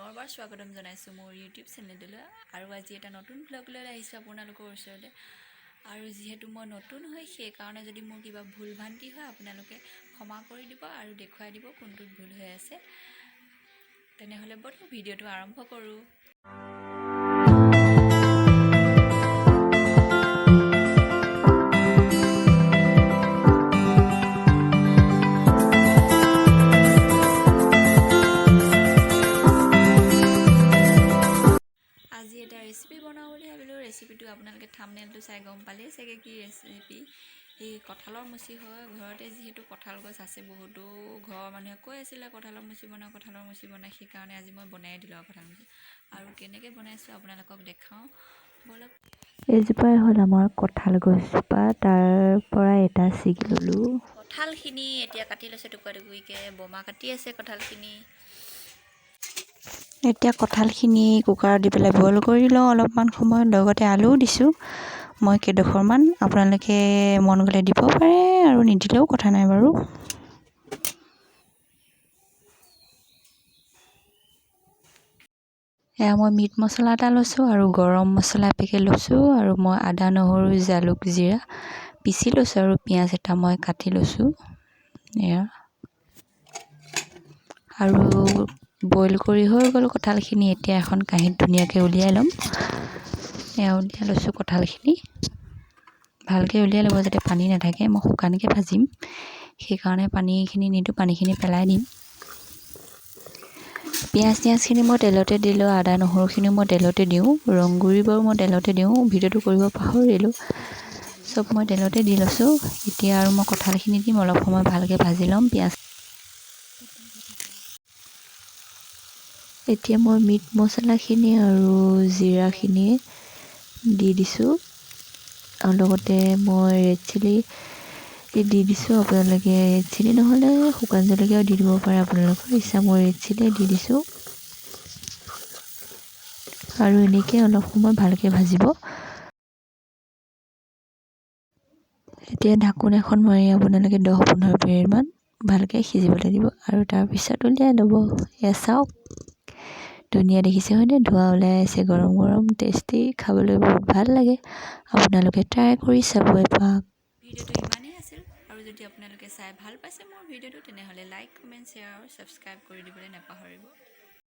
পুনৰবাৰ স্বাগতম জনাইছোঁ মোৰ ইউটিউব চেনেলটোলৈ। আৰু আজি এটা নতুন ভ্লগ লৈ আহিছোঁ আপোনালোকৰ ওচৰলৈ। আৰু যিহেতু মই নতুন হয়, সেইকাৰণে যদি মোৰ কিবা ভুল ভ্ৰান্তি হয়, আপোনালোকে ক্ষমা কৰি দিব আৰু দেখুৱাই দিব কোনটোত ভুল হৈ আছে। তেনেহ'লে ব'লক, ভিডিঅ'টো আৰম্ভ কৰোঁ। আজি এটা ৰেচিপি বনাওঁ বুলি ভাবিলোঁ। ৰেচিপিটো আপোনালোকে থামনেলটো চাই গম পালেই চাগে কি ৰেচিপি। এই কঁঠালৰ মুচি হয়। ঘৰতে যিহেতু কঁঠাল গছ আছে বহুতো, ঘৰৰ মানুহে কৈ আছিলে কঁঠালৰ মুচি বনাওঁ, কঁঠালৰ মুচি বনাই, সেইকাৰণে আজি মই বনাই দিলোঁ আৰু কঁঠাল মুচি। আৰু কেনেকৈ বনাইছোঁ আপোনালোকক দেখাওঁ ব'লক। এইজোপাই হ'ল আমাৰ কঁঠাল গছজোপা, তাৰ পৰা এটা ছিগি ল'লোঁ। কঁঠালখিনি এতিয়া কাটি লৈছে টুকুৰা টুকুৰিকৈ। বমা কাটি আছে কঁঠালখিনি। এতিয়া কঁঠালখিনি কুকাৰত দি পেলাই বইল কৰি লওঁ অলপমান সময়। লগতে আলুও দিছোঁ মই কেইডোখৰমান। আপোনালোকে মন গ'লে দিব পাৰে আৰু নিদিলেও কথা নাই বাৰু। এয়া মই মিট মছলা এটা লৈছোঁ আৰু গৰম মছলা এপেকেট লৈছোঁ আৰু মই আদা, নহৰু, জালুক, জিৰা পিচি লৈছোঁ আৰু পিঁয়াজ এটা মই কাটি লৈছোঁ। এয়া আৰু বইল কৰি হৈ গ'ল কঁঠালখিনি। এতিয়া এখন কাঁহীত ধুনীয়াকৈ উলিয়াই ল'ম। এয়া উলিয়াই লৈছোঁ কঁঠালখিনি। ভালকৈ উলিয়াই ল'ব যাতে পানী নাথাকে। মই শুকানকৈ ভাজিম, সেইকাৰণে পানীখিনি নিদিওঁ, পানীখিনি পেলাই দিম। পিঁয়াজ চিয়াজখিনি মই তেলতে দিলোঁ, আদা নহৰুখিনিও মই তেলতে দিওঁ, ৰংগুড়ি বাৰু মই তেলতে দিওঁ, ভিডিঅ'টো কৰিব পাহৰিলোঁ। চব মই তেলতে দি লৈছোঁ। এতিয়া আৰু মই কঁঠালখিনি দিম, অলপ সময় ভালকৈ ভাজি ল'ম পিঁয়াজ। এতিয়া মই মিট মছলাখিনি আৰু জিৰাখিনি দি দিছোঁ আৰু লগতে মই ৰেড চিলি দি দিছোঁ। আপোনালোকে ৰেড চিলি নহ'লে শুকান জলকীয়াও দি দিব পাৰে, আপোনালোকৰ ইচ্ছা। মই ৰেড চিলি দি দিছোঁ আৰু এনেকৈ অলপ সময় ভালকৈ ভাজিব। এতিয়া ঢাকোন এখন মাৰি আপোনালোকে 10-15 মিনিটমান ভালকৈ সিজিবলৈ দিব আৰু তাৰপিছত উলিয়াই ল'ব। এয়া চাওক, ধুনীয়া দেখিছে হয়নে? ধোঁৱা ওলাই আছে, গৰম গৰম টেষ্টি, খাবলৈ বহুত ভাল লাগে। আপোনালোকে ট্ৰাই কৰি চাব এপাক। ভিডিঅ'টো ইমানেই আছিল। আৰু যদি আপোনালোকে চাই ভাল পাইছে মোৰ ভিডিঅ'টো, তেনেহ'লে লাইক, কমেণ্ট, শ্বেয়াৰ আৰু ছাবস্ক্ৰাইব কৰি দিবলৈ নাপাহৰিব।